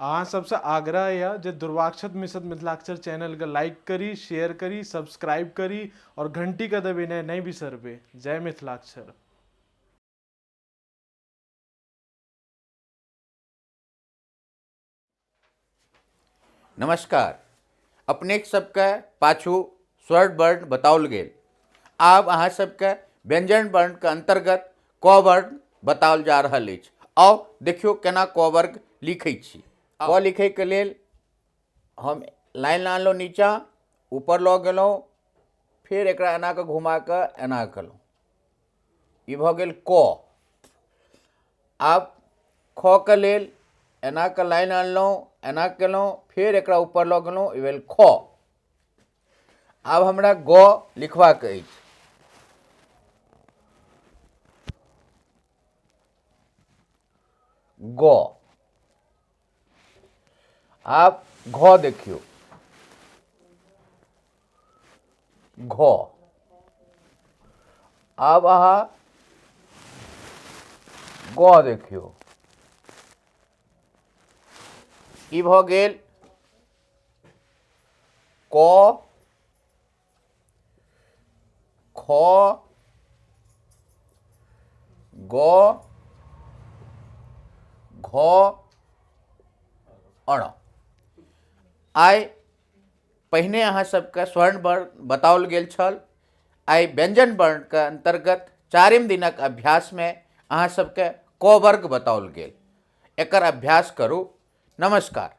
अहाँ सबसँ आग्रह यऽ जे दुर्वाक्षत मिश्र मिथिलाक्षर चैनलके लाइक करी, शेयर करी, सब्सक्राइब करी और घंटीके दबेनाइ नहि बिसरबै। जय मिथिलाक्षर। नमस्कार। अपनेक सबके पाछू स्वर वर्ण बताओल गेल। आब अहाँ सबके व्यंजन वर्ण के अंतर्गत क वर्ण बताओल जा रहल अछि। आउ देखियौ केना क वर्ग लिखै छी। क लिखै के लेल हम लाइन आनलहुँ, नीचा ऊपर लऽ गेलहुँ, फेर एकरा एना कऽ घुमा कऽ एना केलहुँ, ई भऽ गेल क। आब ख के लेल एना कऽ लाइन आनलहुँ, एना केलहुँ, फेर एकरा ऊपर लऽ गेलहुँ, ई भेल ख। आब हमरा ग लिखबाक अछि। ग। आब घ देखियौ, घ। आब अहाँ ग देखियौ, ई भऽ गेल क ख ग घ अण। आइ पहिने अहाँ सबके स्वर्ण वर्ण बताओल गेल छल। आइ व्यंजन वर्णके अंतर्गत चारिम दिनक अभ्यासमे अहाँ सबके क वर्ग बताओल गेल। एकर अभ्यास करू। नमस्कार।